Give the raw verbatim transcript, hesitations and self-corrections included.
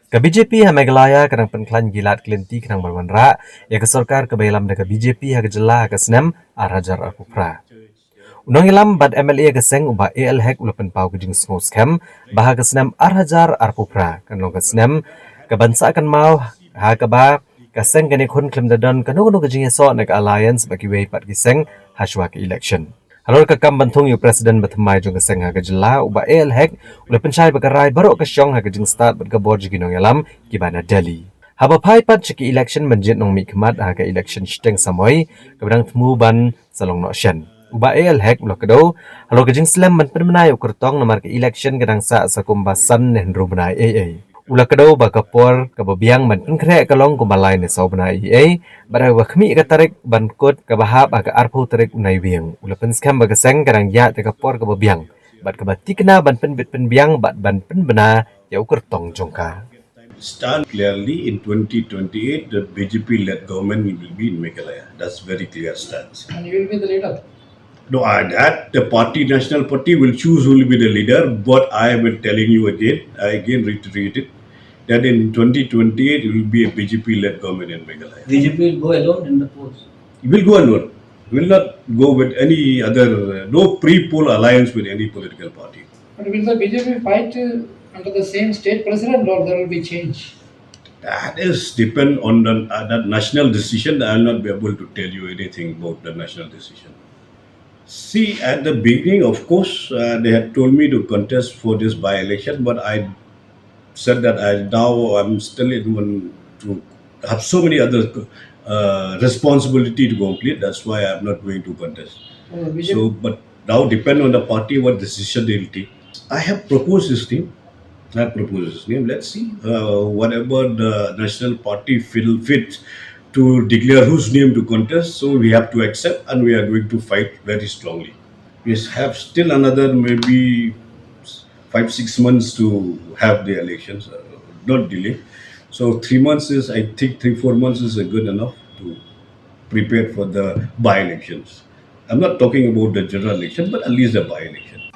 Ka B J P ha Meghalaya ka dang pynkhlaiñ ki lad ki lynti khnang ban wanrah ïa ka sorkar kaba ïalam da ka B J P ha ka jylla ha ka snem ar hajar arphew phra. U nongïalam bad M L A ka seng u Bah A L Hek u la pynpaw ka jingsngew skhem ba ha ka snem ar hajar arphew phra kan long ka snem kaban sah kynmaw ha kaba ka seng kan ïakhun khlem da don kano kano ka jingïasoh na ka alliance bad kiwei pat ki seng ha shuwa ka election. Halor ka kam ban thung ïa u president ba thymmai jong ka seng ha ka jylla u Bah A L Hek u la pynshai ba ka rai baroh ka shong ha ka jingstad bad ka bor jong ki nongïalam kiba na Delhi. Haba phai pat sha ka election ban jied nongmihkhmat ha ka election shiteng samoi kaba dang thmu ban sa long noh shen. U Bah A L Hek u la kdew halor ka jingslem ban pynbna ïa u kyrtong namar ka election ka dang sah sa kumba san ne hynriew bnai ei ei. U la kdew ba ka por kaba biang ban pynkhreh ka long kumba lai ne saw bnai ei ei bad haba khmih ka tarik ban kut kaba hap ha ka arphew tarik u Naiwieng. U la pynskhem ba ka seng ka dang ïaid da ka por kaba biang bad kaba tikna ban pynbit pynbiang bad ban pynbna ïa u kyrtong jong ka. Stand clearly in twenty twenty-eight, the B J P-led government will be in Meghalaya. That's very clear stance. And you will be the leader? No, I, that the party, National Party, will choose who will be the leader. But I will telling you again, I again reiterate it, that in twenty twenty-eight, it will be a B J P-led government in Meghalaya. B J P will go alone in the polls. It will go alone. Will not go with any other, uh, no pre-poll alliance with any political party. But will the B J P fight, uh, under the same state president, or there will be change? That is depend on the, uh, that national decision. I will not be able to tell you anything about the national decision. See, at the beginning, of course, uh, they had told me to contest for this by-election, but I said that I now I'm still in one to have so many other, uh, responsibility to complete. That's why I'm not going to contest. Oh, we So, but now depend on the party what decision they'll take. I have proposed his name. I have proposed his name. Let's see, uh, whatever the national party feel fit to declare whose name to contest. So we have to accept, and we are going to fight very strongly. We have still another maybe five, six months to have the elections, uh, not delay. So three months is, I think, three, four months is, uh, good enough to prepare for the by-elections. I'm not talking about the general election, but at least the by-election.